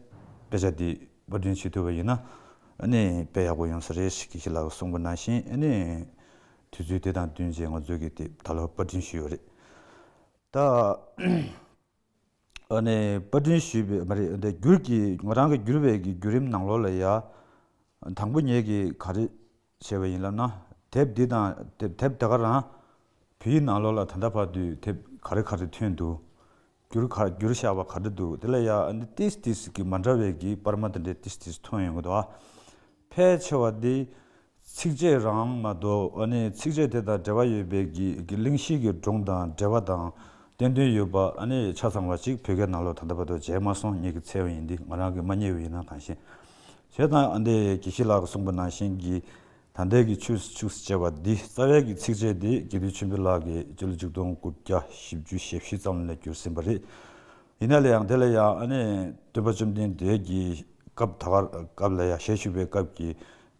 དཔེ་ཆ་འདི་པར་སྐྲུན་བྱེད་ཐུབ་པ་ཡིན་ན་ཨ་ནི་དཔེ་ཡག་པོ་ཡོང་ས་རེད་ཞེས་དགེ་བཤེས་ལགས་གསུངས་པ་ནང་བཞིན་ཨ་ནི་དུས་ཚོད་དེ་དང་བསྟུན་བྱས་ང་ཚོས་ཀྱི་དེ་ད་ལོ་པར་སྐྲུན་ཞུས་ཡོད་རེད། ད། ཨ་ནི་པར་སྐྲུན་ཞུས་པའི་མ་རེད་འདི་བསྒྱུར་གྱི་ང་རང་གི་བསྒྱུར་བའི་གི་བརྒྱུད་རིམ་ནང་ལོགས་ལ་ཡ། དང་པོ་ངེད་ཀྱིས་ག་རེ་བྱས་པ་ཡིན་ལབ་ན། དེབ་འདི་དང་དེབ་དེབ་དེ་ག་རང་བོད་ཡིག་ནང་ལོགས་ལ་ད་ལྟ་བར་དུ་དེབ་ག་རེ་ག་རེ་ཐོན་འདུག་བསྒྱུར་ག་བསྒྱུར་བཞག་པ་ག་རེ་འདུག་དེ་ལ་ཡ་ཨ་ནི་ཏིས་ཏིས་ཀྱི་མ་འདྲ་བའི་གི་པར་མ་དེ་འདྲའི་ཏིས་ཏིས་མཐོང་ཡོང་གི་འདུག་ཨ། ཕལ་ཆེ་བ་འདི་ཚིགས་བཅད་རང་མ་གཏོགས་ཨ་ནི་ཚིགས་བཅད་དེ་དང་འབྲེལ་བ་ཡོད་པའི་གི་གི་གླེང་གཞི་གི་སྒྲུང་དང་འགྲེལ་པ་དང་བསྟན་དོན་ཡོད་པ་ཨ་ནི་ཆ་ཚང་བ་ཅིག་བོད་སྐད་ནང་ལོགས་ད་ལྟ་བར་དུ་མཇལ་མ་སོང་། ངེད་ཀྱི་འཚོལ་བ་ཡིན་འདི་ང་རང་གིས་མ་རྙེད་པ་ཡིན་ན་གང་ཤེས། བྱས་ཙང་ཨ་འདི་དགེ་བཤེས་ལགས་ཀྱིས་གསུངས་པ་ནང་བཞིན་གྱི་ད་ལྟའི་གི་ཆོས་ཆོས་སུ་བྱས་པ་འདི་རྩ་བའི་གི་ཚིགས་བཅད་འདི་དགེ་འདུན་ཆོས་འཕེལ་ལགས་ཀྱིས་སྤྱི་ལོ་ཆིག་སྟོང་དགུ་བརྒྱ་བཞི་བཅུ་ཞེ་བཞི་ཙམ་ལ་བསྒྱུར་ཟིན་པ་རེད། ཡིན་ན་ལ་ཡང་དེ་ལ་ཡང་ཨ་ནི་སྟོན་པ་བཅོམ་ལྡན་འདས་ཀྱི་སྐབས་ད་གར་སྐབས་ལ་ཡང་ཞལ་བཞུགས་པའི་སྐབས་ཀྱི་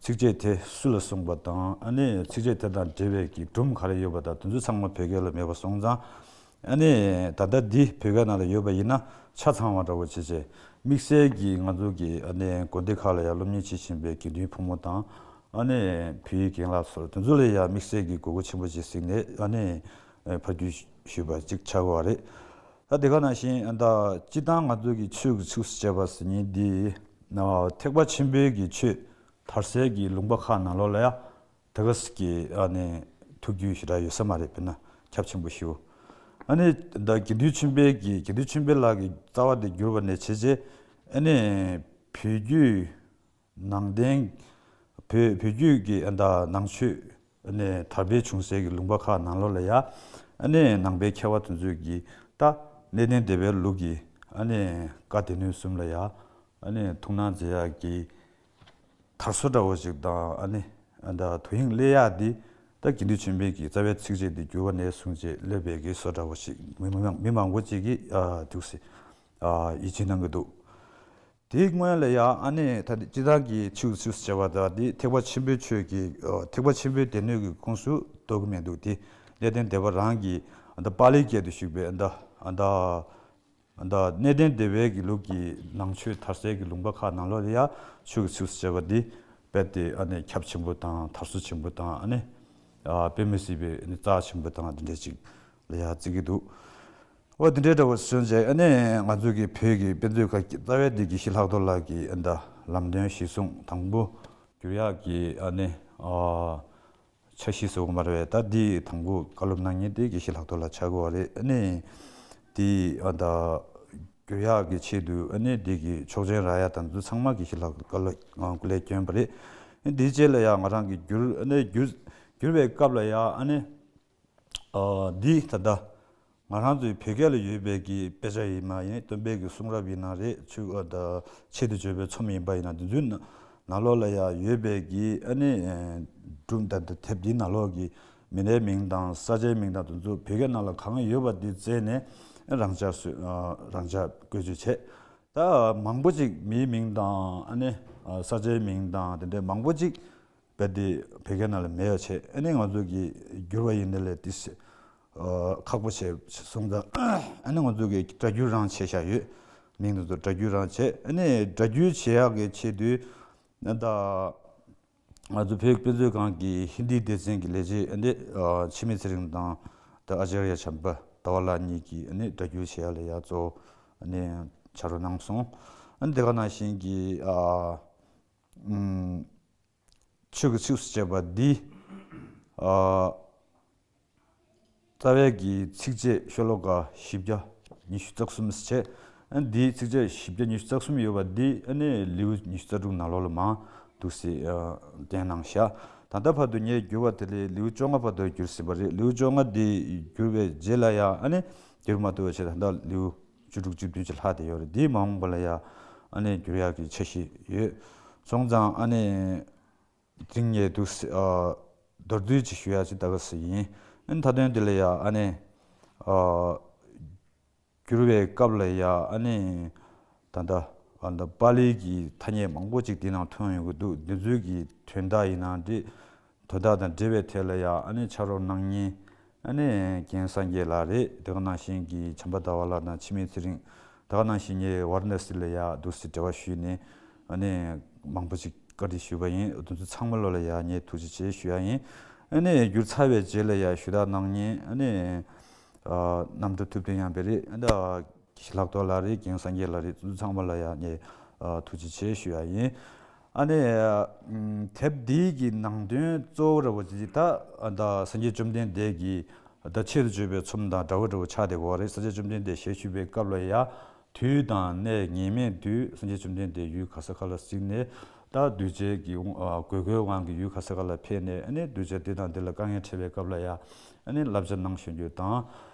ཚིགས་བཅད་དེ་སུ་ལ་གསུངས་པ་དང་ཨ་ནི་ཚིགས་བཅད་དེ་དང་འབྲེལ་བའི་གི་སྒྲུང་ག་རེ་ཡོད་པ་དང་དེ་ཚོ་ཚང་མ་བོད་སྐད་ལ་མེད་པ་སོང་ཙང་། ཨ་ནི་ད་ལྟ་འདི་བོད་སྐད་ནང་ལ་ཡོད་པ་ཡིན་ན་ཆ་ཚང་བ་འདྲ་བོ་བྱས་བྱས་དམིགས་བསལ་གྱི་ང་ཚོ་གི་ཨ་ནི་དགོན་སྡེ་ཁག་ལ་ཡང་སློབ་གཉེར་བྱེད་བཞིན་པའི་དགེ་འདུན་ཕོ་མོ་དང་ཨ་ནི་བོད་ཡིག་རྒན་ལགས་ཚོ་དེ་ཚོ་ལ་ཡང་དམིགས་བསལ་གྱི་དགོས་མཁོ་ཆེན་པོ་ཅིག་གཟིགས་ནས་ཨ་ནི་ཕར་བསྒྱུར་ཞུས་པ་ཅིག་ཆགས་ཀྱི་ཡོད་རེད། ད་དེ་ག་ནང་བཞིན་ད་སྤྱིར་བཏང་ང་ཚོ་གི་ཆོས་ཀྱི་ཚིགས་སུ་བཅད་པ་ཟེར་མཁན་འདི་ཐེག་པ་ཆེན་པོའི་གི་ཆོས་དར་སའི་གི་ལུང་པ་ཁག་ནང་ལོགས་ལ་ཡང་དེ་ག་ཟིག་གི་ཨ་ནི་ཐུགས་རྒྱུད་ཞེ་དྲག་ཡོད་ས་མ་རེད། དཔེར་ན་ཁྱབ་ཆེན་པོ་ཞེ་པོ། ཨ་ནི་ད་དགེ་འདུན་ཆོས་འཕེལ་གྱི་དགེ་འདུན་ཆོས་འཕེལ་ལགས་ཀྱི་རྩ་བ་དེ་བསྒྱུར་བ་ནས་བྱས་རྗེས་ཨ་ནི་བོད་བརྒྱུད་ནང་བསྟན་བོད་བོད་བརྒྱུད་ཀྱི་ཨ་ད་ནང་ཆོས་ཨ་ནི་དར་སྤེལ་བྱུང་སའི་གི་ལུང་པ་ཁག་ནང་ལོགས་ལ་ཡ་ཨ་ནི་ནང་པའི་མཁས་པ་དེ་ཚོས་ཀྱི་ད་གནས་བརྟན་སྡེ་པའི་ལུགས་ཀྱི་ཨ་ནི་བཀའ་སྡེ་སྣོད་གསུམ་ལ་ཡ་ཨ་ནི་ཐུགས་སྣང་མཛད་ཡག་གི་དར་སྲོལ་འདྲ་བོ་ཞིག་དང་ཨ་ནི་ཨ་ད་དོ་དབྱིངས་སླེབས་ཡག་འདི་ད་དགེ་འདུན་ཆོས་འཕེལ་གྱི་རྩ་བའི་ཚིགས་བཅད་འདི་བསྒྱུར་བ་ནས་བཟུང་རྗེས་སླེབས་པའི་གི་བཟོ་འདྲ་བོ་ཞིག་མི་མང་མི་མང་པོ་ཅིག་གིས་ཨ་ཐུགས་སེ་ཨ་ཡིད་ཆེས་གནང་གི་འདུག་དེའི་སྔོན་ལ་ཡང་ཨ་ནི་ད་སྤྱིར་བཏང་གི་ཆོས་ཆོས་ཟེར་བ་ད་འདི་ཐེག་པ་ཆེན་པོའི་ཆོས་ཀྱི་ཨ་ཐེག་པ་ཆེན་པོའི་སྡེ་སྣོད་ཀྱི་ཁོངས་སུ་གཏོགས་ཀྱི་མི་འདུག་དེ་གནས་བརྟན་སྡེ་པ་རང་གི་ཨ་ད་པཱ་ལིའི་སྐད་དུ་བཞུགས་པའི་ཨ་ད་ཨ་ད། ད་གནས་བརྟན་སྡེ་པའི་གི་ལུགས་ཀྱི་ནང་ཆོས་དར་སའི་གི་ལུང་པ་ཁག་ནང་ལོགས་ལ་ཡ་ཆོས་ཀྱི་ཚིགས་སུ་བཅད་པ་འདི་རྦད་དེ་ཨ་ནི་ཁྱབ་ཆེན་པོ་དང་དར་སྲོལ་ཆེན་པོ་དང་ཨ་ནི་ཨ་དཔེ་མི་སྲིད་པའི་ཨ་ནི་རྩ་ཆེན་པོ་དང་འདི་འདྲ་ཅིག་ལ་ཡ་བརྩི་གི་འདུག་འོ་འདི་འདྲའི་འདྲ་བོ་སོང་རྗེས་ཨ་ནི་ང་ཚོ་གི་བོད་ཀྱི་དཔེ་མཛོད་ཁང་གི་རྩ་བའི་འདི་དགེ་བཤེས་ལྷག་རྡོར་ལགས་ཀྱིས་ཨ་ད་ལམ་སྟོན་གཞིར་བཟུང་དང་པོ་བསྒྱུར་ཡག་གི་ཨ་ནི་ཨ། འཆར་གཞི་བཟོ་གི་མ་རེད་པས། ད་འདི་དང་པོ་བཀའ་སློབ་གནང་མཁན་དེ་དགེ་བཤེས་ལྷག་རྡོར་ལགས་ཆགས་ཀྱི་ཡོད་རེད། ཨ་ནི་འདི་ཨ་ད་བསྒྱུར་ཡག་གི་ཆེད་དུ་ཨ་ནི་འདི་གི་ཆོག་མཆན་རག་ཡག་དང་དེ་ཚང་མ་དགེ་བཤེས་ལྷག་རྡོར་ལགས་སྐུ་ལས་བསྐྱོན་པ་རེད། འདིའི་རྗེས་ལ་ཡང་ང་རང་གིས་བསྒྱུར་ཨ་ནི་བསྒྱུར་བསྒྱུར་བའི་སྐབས་ལ་ཡང་ཨ་ནི་ཨ་འདི་ད་ལྟ་ང་རང་ཚོའི་བོད་སྐད་ལ་ཡོད་པའི་གི་དཔེ་ཆ་ཡིན་མ་ཡིན། སྟོན་པའི་གི་གསུང་རབ་ཡིན་ན་རེད། ཆོས་ཨ་ད་ཆེད་དུ་བརྗོད་པའི་ཚོམས་ཡིན་པ་ཡིན་ན་འདི་ཚོའི་ནང་ནང་ལོགས་ལ་ཡང་ཡོད་པའི་གི་ཨ་ནི་ཨེ་སྒྲུང་ད་ད་དེབ་འདིའི་ནང་ལོགས་ཀྱི་མི་སྣའི་མིང་དང་ས་ཆའི་མིང་དང་དེ་ཚོ་བོད་སྐད་ནང་ལ་གང་ཡོད་པ་འདི་བཙལ་ནས་རང་འཇགས་སུ་ཨ་རང་འཇགས་བཀོལ་སྤྱོད་བྱས། ད་མང་པོ་ཅིག་མིའི་མིང་དང་ཨ་ནི་ཨ་ས་ཆའི་མིང་དང་དེ་འདྲའི་མང་པོ་ཅིག་རྦད་དེ་བོད་སྐད་ནང་ལ་མེད་པ་བྱས། ཨ་ནི་ང་ཚོ་གི་བསྒྱུར་བ་ཡིན་ནའི་ལས་ཏིས་ཨ་ཁག་པོ་བྱས་སོང་ཙང་ཨ་ནི་ང་ཚོ་གི་སྒྲ་བསྒྱུར་རང་བྱས་བཞག་ཡོད། མིང་དེ་ཚོ་སྒྲ་བསྒྱུར་རང་བྱས། ཨ་ནི་སྒྲ་བསྒྱུར་བྱེད་ཡག་གི་ཆེད་དུ་ ད་ང་ཚོ་བོད་ཀྱི་དཔེ་མཛོད་ཁང་གི་ཧིན་དིའི་སྡེ་ཚན་གྱི་ལས་བྱེད་འདི་འཆི་མེད་ཚེ་རིང་དང་ད་ཨ་ཅར་ཡ་བྱམས་པ་ཟླ་བ་ལགས་གཉིས་ཀྱིས་ནི་སྒྲ་སྒྱུར་བྱེད་ཡ་ལ་ཡ་གཙོ་བོ་ནི་ཕྱག་རོགས་གནང་སོང་། དེ་ག་ནང་བཞིན་གྱི་ཨ་ཨུམ། ཆོས་ཀྱི་ཚིགས་སུ་བཅད་པ་འདི། ཨ། རྩ་བའི་གི་ཚིགས་བཅད་ཤོ་ལོ་ཀ་བཞི་བརྒྱ་ཉི་ཤུ་རྩ་གསུམ་བྱས། ཨ་འདིའི་ཚིགས་བཅད་བཞི་བརྒྱ་ཉི་ཤུ་རྩ་གསུམ་ཡོད་པ་འདི་ཨ་ནི་ལེའུ་ཉི་ཤུ་རྩ་དྲུག་ནང་ལོགས་ལ་མང་འདུག་སེ་ཨ་བསྟན་གནང་བཞག་ད་ལྟ་བར་དུ་ངས་བསྒྱུར་བ་དེ་ལས་ལེའུ་བཅོ་ལྔ་བར་དུ་བསྒྱུར་ཟིན་པ་རེད། ལེའུ་བཅོ་ལྔ་འདི་བསྒྱུར་བའི་རྗེས་ལ་ཡང་ཨ་ནི་འགྱུར་མ་ཐུབ་པ་བྱས། ད་ལྟ་ལེའུ་བཅུ་དྲུག་བཅུ་བདུན་ཅིག་ལྷག་བསྡད་ཡོད་རེད། འདིའི་མ་འོངས་པ་ལ་ཡང་ཨ་ནི་བསྒྱུར་ཡག་གི་འཆར་གཞི་ཡོད། སོང་ཙང་ཨ་ནི། དེ་རིང་ངས་འདུག་སེ་ཨ་མདོར་བསྡུས་ཅིག་ཞུ་ཡ་ཅིག་ད་ག་སེ་ཡིན། ཨ་ནི་མཐའ་དོན་འདི་ལ་ཡ་ཨ་ནི་ཨ་བསྒྱུར་བའི་སྐབས་ལ་ཡ་ཨ་ནི་ད་ལྟ་ཨ་ད་པཱ་ལིའི་གི་ཐ་སྙད་མང་པོ་ཅིག་འདི་ནང་ཐོན་ཡོང་གི་འདུག་འདི་ཚོའི་གི་དོན་དག་ཡིན་ནའང་འགྲིག་དོན་དག་དང་འབྲེལ་བའི་ཐད་ལ་ཡ་ཨ་ནི་ཕྱག་རོགས་གནང་མཁན་ཨ་ནི་རྒན་སངས་རྒྱས་ལགས་རེད། དེ་ག་ནང་བཞིན་གྱི་བྱམས་པ་ཟླ་བ་ལགས་དང་འཆི་མེད་ཚེ་རིང་། དེ་ག་ནང་བཞིན་ངས་ཝཱ་ར་ཎ་སི་ལ་ཡ་འདུག་སེ་འབྲེལ་བ་ཞུས་ནས་ཨ་ནི་མང་པོ་ཅིག་བཀའ་འདྲི་ཞུས་པ་ཡིན། དེ་ཚོ་ཚང་མ་ལོ་ལ་ཡ་ངས་ཐུགས་རྗེ་ཆེ་ཞུ་ཡ་ཡིན། ཨ་ནི་བསྒྱུར་ཚར་བའི་རྗེས་ལ་ཡ་ཞུ་དག་གནང་མཁན་ཨ་ནི་ཨ་རྣམ་གྲོལ་ཐུབ་བསྟན་ཡང་པས་རེད། ཨ་ད་ཞི་ལྷག་རྡོར་ལགས་རེད། རྒན་སངས་རྒྱས་ལགས་རེད། དེ་ཚོ་ཚང་མ་ལ་ཡ་ངས་ཨ་ཐུགས་རྗེ་ཆེ་ཞུ་ཡ་ཡིན། ཨ་ནི་ཨ་དེབ་འདིའི་གི་ནང་དོན་གཙོ་བོ་འདྲ་བོ་ཅིག་ད་ཨ་ད་སངས་རྒྱས་བཅོམ་ལྡན་འདས་ཀྱི་ད་ཆེད་དུ་བརྗོད་པའི་ཚོམས་དང་འདྲ་བོ་འདྲ་བོ་ཆགས་བསྡད་ཀྱི་ཡོད་རེད། སངས་རྒྱས་བཅོམ་ལྡན་འདས་ཞལ་བཞུགས་པའི་སྐབས་ལ་ཡ་དུས་དང་གནས་ངེས་མེད་དུས་སངས་རྒྱས་བཅོམ་ལྡན་འདས་ཡུལ་ག་ས་ག་ལ་གཟིགས་ནས་ད་གདུལ་བྱའི་གི་ཨ་དགོས་མཁོའི་དབང་གིས་ཡུལ་ག་ས་ག་ལ་ཕེབས་ནས་ཨ་ནི་གདུལ་བྱ་འདི་དང་འདི་ལ་དཀའ་ངལ་འཕྲད་པའི་སྐབས་ལ་ཡ་ཨ་ནི་བསླབ་བྱ་གནང་བཞིན་རྒྱུ་དང་།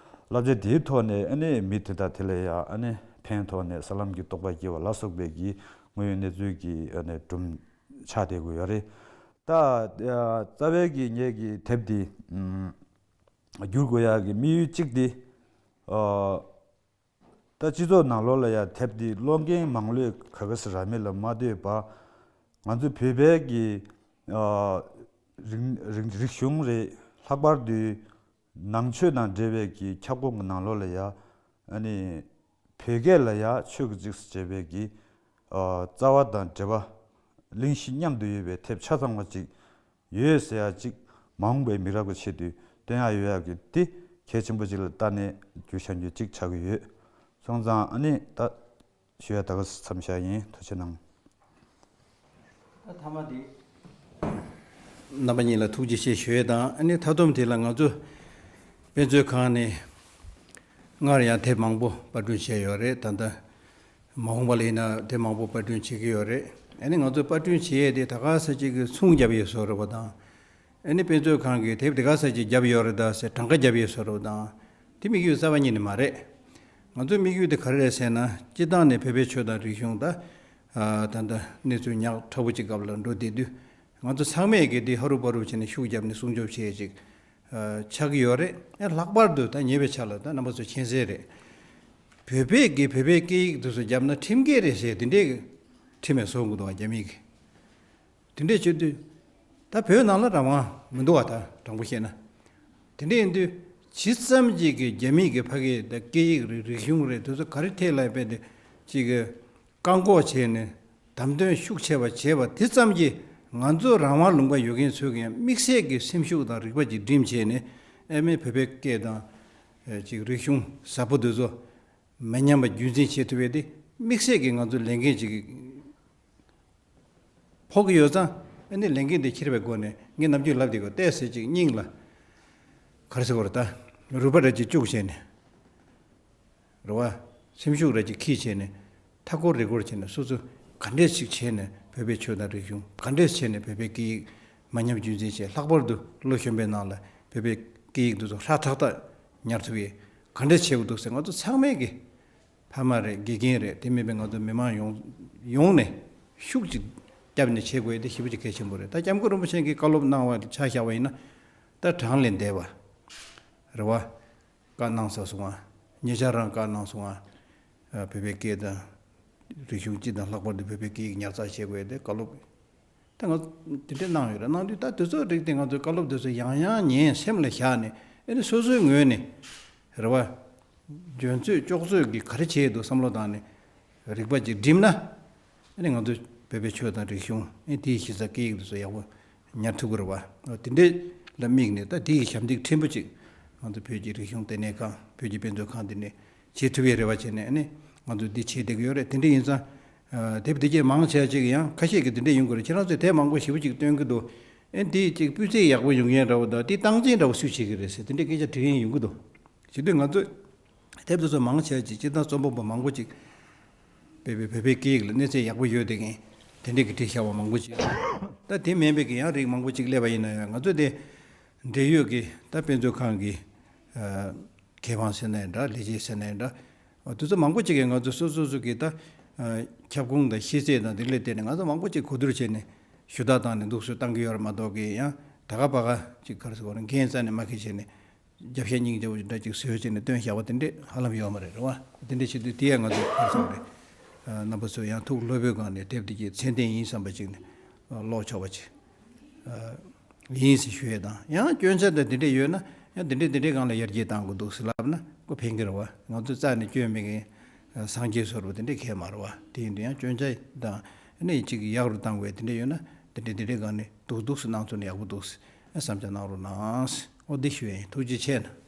བསླབ་བྱ་དེའི་ཐོག་ནས་ཨ་ནི་མི་དེ་དག་དེ་ལ་ཡ་ཨ་ནི་ཕན་ཐོགས་ནས་ས་ལམ་གྱི་རྟོགས་པ་སྐྱེ་བ་ལ་སོགས་པའི་གི་དངོས་ཡོད་གནས་ཚུལ་གྱི་ཨ་ནི་སྒྲུང་ཆགས་བསྡད་ཀྱི་ཡོད་རེད། ད་ཨ་རྩ་བའི་གི་ངེད་ཀྱི་དེབ་འདི་ཨམ་བསྒྱུར་དགོས་ཡག་གི་དམིགས་ཡུལ་གཅིག་འདི་ཨ་ད་སྤྱི་ཚོགས་ནང་ལོགས་ལ་ཡ་དེབ་འདི་ཀློག་མཁན་མང་ལོས་ག་ག་སེ་རག་མེད་ལ་མ་ལྟོས་པ། ང་ཚོ་བོད་པའི་གི་ཨ་རིག་རིག་རིག་གཞུང་རེད། ལྷག་པར་དུ་ནང་ཆོས་དང་འབྲེལ་བའི་གི་ཁྱབ་ཁོངས་ཀྱི་ནང་ལོགས་ལ་ཡ་ཨ་ནི་བོད་སྐད་ལ་ཡ་ཆོས་ཀྱི་རྗེས་སུ་བྱེད་པའི་གི་ཨ་རྩ་བ་དང་འབྲེལ་བ་གླེང་གཞི་མཉམ་དུ་ཡོད་པའི་དེབ་ཆ་ཚང་བ་ཅིག་ཡོད་ཟེར་ཡ་ཅིག་མ་འོངས་པའི་མི་རབས་ཀྱི་ཆེད་དུ་བཏོན་ཡ་ཡོད་ཡ་གི་དེ་གལ་ཆེན་པོ་ཅིག་ལ་བལྟས་ནས་བསྒྱུར་བཞག་རྒྱུ་ཅིག་ཆགས་ཀྱི་ཡོད། སོང་ཙང་ཨ་ནི་ད་ཞུ་ཡ་ད་ག་མཚམས་བཞག་ཡིན། ཐུགས་རྗེ་གནང་། ད་མཐའ་མ་དེ། རྣམ་པ་གཉིས་ལ་ཐུགས་རྗེ་ཆེ་ཞུ་ཡས་དང་། ཨ་ནི་མཐའ་སྡོམ་དེ་ལ་ང་ཚོ་དཔེ་མཛོད་ཁང་ནས་སྔར་ཡང་དེབ་མང་པོ་པར་སྐྲུན་བྱས་ཡོད་རེད། ད་ལྟ་མ་འོངས་པ་ལ་ཡིན་ན་དེབ་མང་པོ་པར་སྐྲུན་བྱེད་ཀྱི་ཡོད་རེད། ཨ་ནི་ང་ཚོ་པར་སྐྲུན་བྱེད་ཡས་དེ་ད་ག་ས་ཅིག་གི་ཚོང་རྒྱབ་ཡས་བཟོ་འདྲ་བོ་དང་། ཨ་ནི་དཔེ་མཛོད་ཁང་གིས་དེབ་དེ་ག་ས་ཅིག་བརྒྱབ་ཡོད་རེད་ད་ཟེར་གྲངས་ཀ་བརྒྱབ་ཡས་བཟོ་འདྲ་བོ་དང་། དེ་དམིགས་ཡུལ་རྩ་བ་ཉིད་ནས་མ་རེད། ང་ཚོའི་དམིགས་ཡུལ་དེ་ག་རེ་རེད་ཟེར་ན། སྤྱིར་བཏང་ནས་བོད་པའི་ཆོས་དང་རིག་གཞུང་ད། ཨ་ད་ལྟ་གནས་ཚུལ་ཉག་ཕྲ་བོ་ཅིག་སྐབས་ལ་འགྲོ་བསྡད་དུས། ང་ཚོ་ཚང་མས་ཀྱིས་འདི་ཧ་རུ་པ་རུ་བྱས་ནས་ཤུགས་བརྒྱབ་ནས་སྲུང་སྐྱོབ་བྱེད་ཅིག་ཨ་ཆགས་ཀྱི་ཡོད་རེད། ཨ་ལྷག་པར་དུ་ད་ཉེ་བའི་ཆར་ལ་ད་རྣམ་པ་ཚོ་མཁྱེན་གསལ་རེད། བོད་པས་ཀྱིས་བོད་པའི་སྐད་ཡིག་དེ་ཚོ་བརྒྱབ་ན་ཁྲིམས་འགལ་རེད་ཟེར་དེ་འདྲའི་ཁྲིམས་ཡང་བཟོ་དགོས་འདུག་བ། རྒྱ་མིས་ཀྱིས། དེ་འདྲས་བྱེད་དུས། ད་བོད་ནང་ལ་རང་དབང་མི་འདུག་བ། ད་དྲང་པོ་བཤད་ན། དེ་འདྲས་ཡིན་དུས། ཇི་ཙམ་ཅིག་གིས་རྒྱ་མིས་ཀྱི་ཕ་གིའི་ད་སྐད་ཡིག་རེད། རིག་གཞུང་རེད། དེ་ཚོ་ག་རེ་ཐད་ལ་དཔེ་དེ་ཅིག་གི་བཀག་འགོག་བྱས་ནས་བདམས་ཐོན་ཤུགས་ཆེ་བ་བྱས་པ་དེ་ཙམ་གྱིས་ང་ཚོ་རང་དབང་ལུང་པ་ཡོད་མཁན་ཚོས་ཀྱང་དམིགས་བསལ་གྱི་སེམས་ཤུགས་དང་རིག་པ་ཅིག་བསྒྲིམས་བྱས་ནས། ཨ་མའི་བོད་པའི་སྐད་དང་། ཨ་ཅིག་རིག་གཞུང་ཟབ་པོ་དེ་ཚོ་མ་ཉམས་པ་རྒྱུན་འཛིན་བྱེད་ཐུབ་པའི་དེ་དམིགས་བསལ་གྱི་ང་ཚོ་ལས་འགན་ཅིག་ཕོག་གི་ཡོད་ཙང་། ཨ་ནི་ལས་འགན་དེ་འཁྱེར་བའི་སྒོ་ནས་ངས་ནམ་རྒྱུན་ལབ་བསྡད་ཀྱི་ཡོད། ཏོག་ཙམ་ཅིག་སྙིང་ལ་ག་རེ་ཟེར་དགོས་རེད། ད་རུས་པ་འདྲ་ཅིག་བཅུག་བྱས་ནས་རེད་བ། སེམས་ཤུགས་འདྲ་ཅིག་འཁྱེར་བྱས་ནས་མཐའ་འཁོར་རི་སྐོར་བྱས་ནས་སོ་སོ་ག་འདྲས་ཅིག་བྱས་ནས་བོད་པའི་ཆོས་དང་རིག་གཞུང་། ག་འདྲས་བྱས་ནས་བོད་པའི་སྐད་ཡིག་མ་ཉམས་རྒྱུན་འཛིན་བྱས། ལྷག་པར་དུ་ལོ་གཞོན་པའི་ནང་ལ་བོད་པའི་སྐད་ཡིག་འདི་ཚོ་ཧྲ་ཐག་ཐག་ཉར་ཐུབ་ཡས་ག་འདྲས་བྱེད་དགོས་འདུག་ཟེར། ང་ཚོ་ཚང་མས་ཀྱི་ཕ་མ་རེད། དགེ་རྒན་རེད། དེ་མིན་པའི་ང་ཚོ་མི་མང་ཡོངས་ཡོངས་ནས་ཤུགས་ཅིག་བརྒྱབ་ནས་བྱེད་དགོས་ཡས་དེ་ཞེ་པོ་ཅིག་གལ་ཆེན་པོ་རེད། ད་སྐྱབས་མགོན་རིན་པོ་ཆེ་གིས་བཀའ་སློབ་གནང་བ་ཆ་བཞག་པ་ཡིན་ན། ད་གྲངས་ལས་འདས་པ་རེད་བ། བཀའ་གནང་ཚར་སོང་ང་། ཉེ་ཆར་རང་བཀའ་གནང་སོང་ང་། ཨ་བོད་པའི་སྐད་དང་རིག་གཞུང་སྤྱི་དང་ལྷག་པར་དུ་བོད་པའི་སྐད་ཡིག་ཉར་ཚགས་བྱེད་དགོས་ཡས་དེ་བཀའ་སློབ། ད་ང་དེ་འདྲ་གནང་ཡོད་རེད། གནང་དུས་ད་དེ་ཚོའི་རིགས་དེ་ང་ཚོའི་བཀའ་སློབ་དེ་ཚོ་ཡང་ཡང་ཉན་སེམས་ལ་བཞག་ནས། ཨ་ནི་སོ་སོའི་ངོས་ནས་རེད་བ། འཇོན་ཚོད་ལྕོགས་ཚོད་ཀྱིས་ག་རེ་བྱས་འདུག་བསམ་བློ་བཏང་ནས་རིག་པ་ཅིག་བསྒྲིམས་ན། ཨ་ནི་ང་ཚོ་ བོད་པའི་ཆོས་དང་རིག་གཞུང་ཨེ་དེའི་གཞི་རྩ་སྐད་ཡིག་དེ་ཚོ་ཡག་པོ་ཉར་ཐུབ་ཀྱི་རེད་བ། དེ་འདྲས་ལ་དམིགས་ནས་ད་དེ་ཡི་ཞབས་འདེགས་ཕྲན་བུ་ཅིག་ང་ཚོ་བོད་ཀྱི་རིག་གཞུང་ལྟེ་གནས་ཁང་བོད་ཀྱི་དཔེ་མཛོད་ཁང་འདི་ནས་བྱེད་ཐུབ་ཡས་རེ་བ་བྱས་ནས་ཨ་ནི་ང་ཚོ་འདི་བྱེད་བསྡད་ཀྱི་ཡོད་རེད། དེ་འདྲ་ཡིན་ཙང་དེབ་འདི་གས་མང་ཆེ་བ་ཅིག་ཡང་ཁ་ཤས་ཀྱིས་འདི་འདྲ་ཡོང་གི་རེད། ཁྱེད་རང་ཚོས་དེབ་མང་པོ་ཞེ་པོ་ཅིག་སྟོན་གྱི་འདུག་ཨེ་འདི་ཅིག་སྤུས་ཚད་ཡག་པོ་ཡོང་མཁན་འདྲ་བོ་དང་དེ་སྟངས་འཛིན་འདྲ་བོ་སུས་བྱེད་ཀྱི་རེད་ཟེར་དེ་འདྲའི་སྐད་ཆ་དྲི་མཁན་ཡོང་གི་འདུག་བྱེད་དུས་ང་ཚོས་དེབ་དེ་ཚོ་མང་ཆེ་བ་ཅིག་སྤྱིར་བཏང་རྩོམ་པ་པོ་མང་པོ་ཅིག་བོད་པའི་བོད་པའི་སྐད་ཡིག་ལ་གནས་ཚད་ཡག་པོ་ཡོད་དེ་མཁན་དེ་འདྲའི་གི་བྲིས་བཞག་པ་མང་པོ་ཅིག་ད་དེ་མིན་པའི་གི་ཡང་རིགས་མང་པོ་ཅིག་སླེབས་པ་ཡིན་ན་ཡང་ང་ཚོས་དེ་འབྲེལ་ཡོད་ཀྱི་ད་དཔེ་མཛོད་ཁང་གི་ཨ་མཁས་དབང་ཟེར་ན་ཡང་འདྲ། ལས་བྱེད་ཟེར་ན་ཡང་འདྲ། དེ་ཚོ་མང་པོ་ཅིག་གིས་ང་ཚོ་སོ་སོ་སོ་གི་ད་ཨ་ཁྱབ་ཁོངས་དང་ཤེས་ཚད་དང་དེ་ལས་བརྟེན་ནས་ང་ཚོ་མང་པོ་ཅིག་གོ་བསྡུར་བྱས་ནས་ཞུ་དག་བཏང་ནས་འདུག་སེ་བཏང་གི་ཡོད་རེད་མ་གཏོགས་ཀི་ཡང་ད་ག་པ་ག་ཅིག་ག་རེ་ཟེར་དགོས་རེད། འགན་རྩ་ནས་མ་འཁྱེར་བྱས་ནས་རྒྱབ་ཤ་སྙིང་རྗེ་པོ་འདྲ་ཅིག་བཟོས་བྱས་ནས་བཏོན་བཞག་པ་དེ་འདྲས་ཧ་ལམ་ཡོད་མ་རེད། རེད་བ། དེ་འདྲས་བྱེད་དུས་དེ་ཡང་ང་ཚོ་ག་རེ་ཟེར་དགོས་རེད། རྣམ་པ་ཚོས་ཡང་ཐུགས་བློ་པོའི་སྒང་ནས་དེབ་འདི་གི་ཚད་ལྡན་ཡིན་བསམ་པ་ཅིག་ནས་ཀློག་ཆོག་པ་ཅིག་ཡིན་ཟེར་ཞུ་ཡས་དང་ཡང་སྐྱོན་ཆ་དང་དེ་འདྲས་ཡོད་ན་ཡང་དེ་འདྲས་དེ་འདྲས་སྒང་ལ་ཡར་རྒྱས་གཏང་དགོས་འདུག་ཟེར་ལབ་ན་ཁོ་ཕན་གྱི་རེད་བ། ང་ཚོ་རྩ་ནས་སྐྱོན་མེད་མཁན་སངས་རྒྱས་བཟོ་འདྲ་བོ་དེ་འདྲས་གང་ཡང་མ་རེད་བ། དེ་ཡིན་དུས་ཡང་སྐྱོན་ཆ་དང་ཨ་ནི་ཅིག་ཡག་རུ་གཏང་དགོས་དེ་འདྲས་ཡོད་ན་དེ་འདྲས་དེ་འདྲས་སྒང་ནས་འདུག་འདུག་སེ་གནང་ཐུབ་ན་ཡག་པོ་འདུག་ཟེར་བསམ་འཆར་གནང་རོགས་གནང་། ཨོ་འདི་ཞུ་ཡས་ཡིན། ཐུགས་རྗེ་ཆེ་གནང་།